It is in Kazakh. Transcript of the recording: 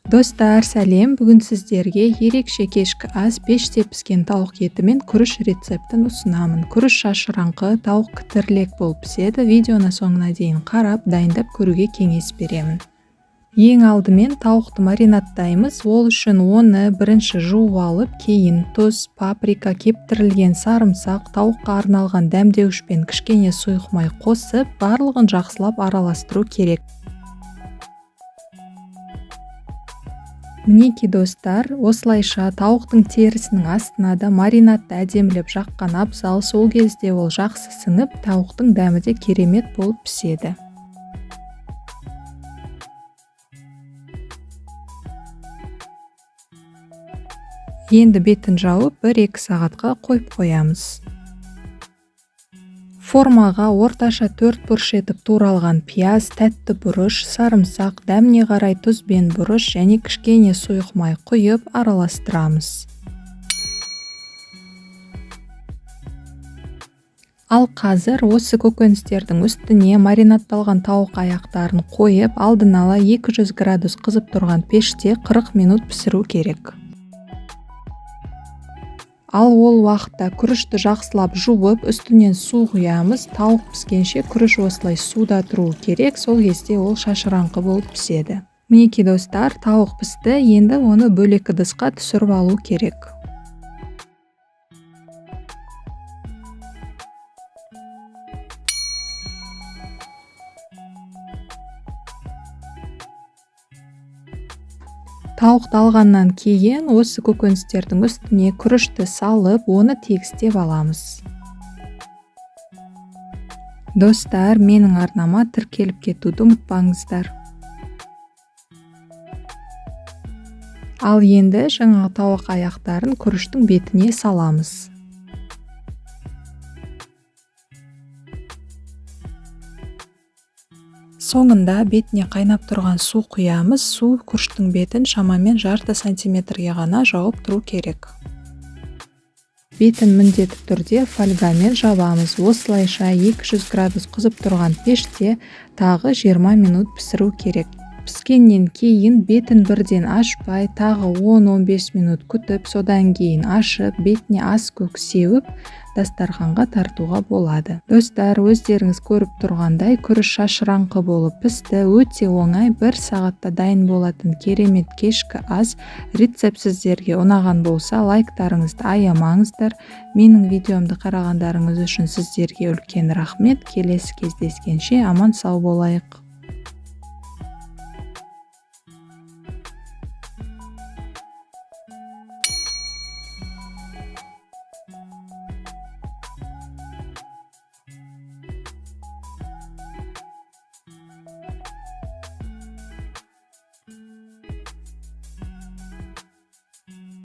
Достар, сәлем! Бүгін сіздерге ерекше кешкі ас пеште піскен тауық еті мен күріш рецептін ұсынамын. Күріш шашыраңқы, тауық кітірлек болып піседі. Видеоны соңына дейін қарап, дайындап көруге кеңес беремін. Ең алдымен тауықты маринадтаймыз. Ол үшін оны бірінші жуып алып, кейін тұз, паприка, кептірілген сарымсақ, тауыққа арналған дәмдеуішпен кішкене сұйық май қосып, барлығын жақсылап араластыру керек. Мінекей достар, осылайша тауықтың терісінің астына да маринадты әдемілеп жаққан абзал. Сол кезде ол жақсы сіңіп, тауықтың дәмі де керемет болып піседі. Енді бетін жауып, 1-2 сағатқа қойып қоямыз. Формаға орташа 4 бұрыш етіп туралған пияз, тәтті бұрыш, сарымсақ, дәміне қарай тұз бен бұрыш және кішкене сұйық май құйып араластырамыз. Ал қазір осы көкөністердің үстіне маринадталған тауық аяқтарын қойып, алдын ала 200 градус қызып тұрған пеште 40 минут пісіру керек. Ал ол уақытта күрішті жақсылап жуып, үстінен су құямыз. Тауық піскенше күріш осылай суда тұруы керек, сол кезде ол шашыраңқы болып піседі. Мінекей достар, тауық пісті, енді оны бөлек ыдысқа түсіріп алу керек. Тауықты алғаннан кейін осы көкөністердің үстіне күрішті салып, оны тегістеп аламыз. Достар, менің арнама тіркеліп кетуді ұмытпаңыздар. Ал енді жаңағы тауық аяқтарын күріштің бетіне саламыз. Соңында бетіне қайнап тұрған су құямыз. Су күріштің бетін шамамен жарты сантиметрге ғана жауып тұру керек. Бетін міндетті түрде фольгамен жабамыз. Осылайша 200 градус қызып тұрған пеште тағы 20 минут пісіру керек. Піскеннен кейін бетін бірден ашпай, тағы 10-15 минут күтіп, содан кейін ашып, бетіне ас көк сеуіп, дастарханға тартуға болады. Достар, өздеріңіз көріп тұрғандай, күріш шашыраңқы болып пісті. Өте оңай, 1 сағатта дайын болатын керемет кешкі ас. Рецепт сіздерге ұнаған болса, лайктарыңызды аямаңыздар. Менің видеомды қарағандарыңыз үшін сіздерге үлкен рахмет. Келесі кездескенше аман сау болайық.